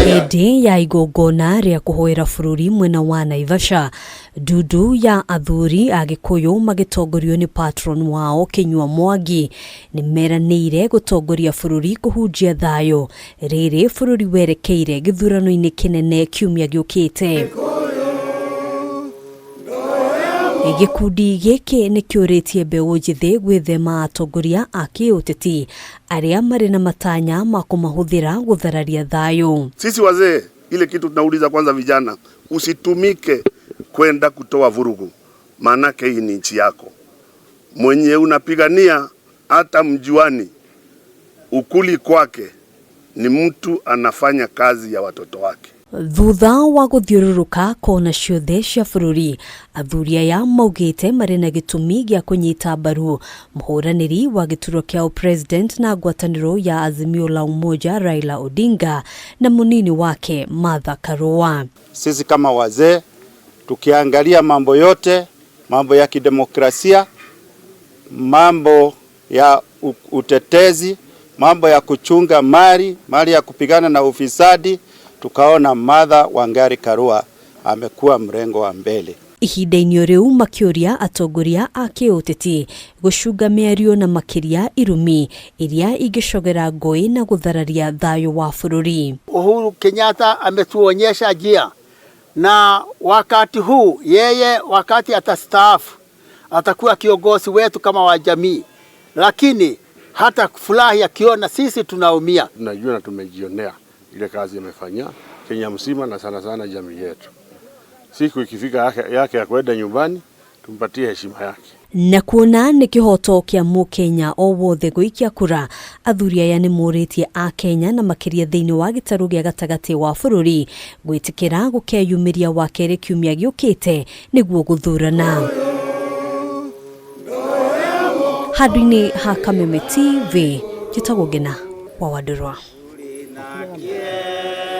Hĩndĩ ya igongona rĩa kũhoera bũrũri mwena wa Naivasha, ndundu ya athuri a Gĩkũyũ magĩtongorio nĩ patron wao Kĩnyua Mwangi nĩ meranĩire gũtongoria bũrũri kũhunjia thayũ rĩrĩ bũrũri werekeire gĩthurano-inĩ kĩnene kiumia gĩũkĩte. Gĩkundi gĩkĩ nĩ kĩũrĩtie mbeũ njĩthĩ gwĩthema atongoria a kĩũteti arĩa marĩ na matanya ma kũmahũthĩra gũthararia thayũ. Sisi wazee, ile kitu tunauliza kwanza vijana, usitumike kwenda kutoa vurugu, maanake hii ni nchi yako mwenye unapigania. Hata mjuani ukuli kwake ni mtu anafanya kazi ya watoto wake. Thutha wa gũthiũrũrũka kona ciothe cia bũrũri, athuri aya maugĩte marĩ na gĩtũmi gĩa kũnyita mbaru mũhũranĩri wa gĩturwa kĩa president na ngwatanĩro ya Azimio la Umoja Raila Odinga na mũnini wake Martha Karua. Sisi kama wazee tukiangalia mambo yote, mambo ya kidemokrasia, mambo ya utetezi, mambo ya kuchunga mali, mali ya kupigana na ufisadi, tukaona Martha Wangari Karua amekuwa mrengo wa mbele. Ihinda-inĩ rĩu makĩũria atongoria a kĩũteti gũcunga mĩario na makĩria irumi iria ingĩcogera ngũĩ na gũthararia thayũ wa bũrũri. Uhuru Kenyatta ametuonyesha njia, na wakati huu yeye wakati atastaafu atakuwa kiongozi wetu kama wa jamii, lakini hata furahi akiona sisi tunaumia. Tunajua na tumejionea ile kazi amefanya Kenya mzima na sana sana jamii yetu. Siku ikifika yake ya kwenda nyumbani, tumpatie heshima yake. Na kuona nĩ kĩhoto kĩa mũkenya o wothe gũikia kura, athuri aya nĩ morĩtie akenya na makĩria thĩinĩ wa gĩtarũ gĩa gatagatĩ wa bũrũri gwĩtĩkĩra gũkeyumĩria wa kerĩ kiumia gĩũkĩte nĩguo gũthurana. Handũ-inĩ ha Kameme TV, njĩtagwo Ngena wa Wandũrwa.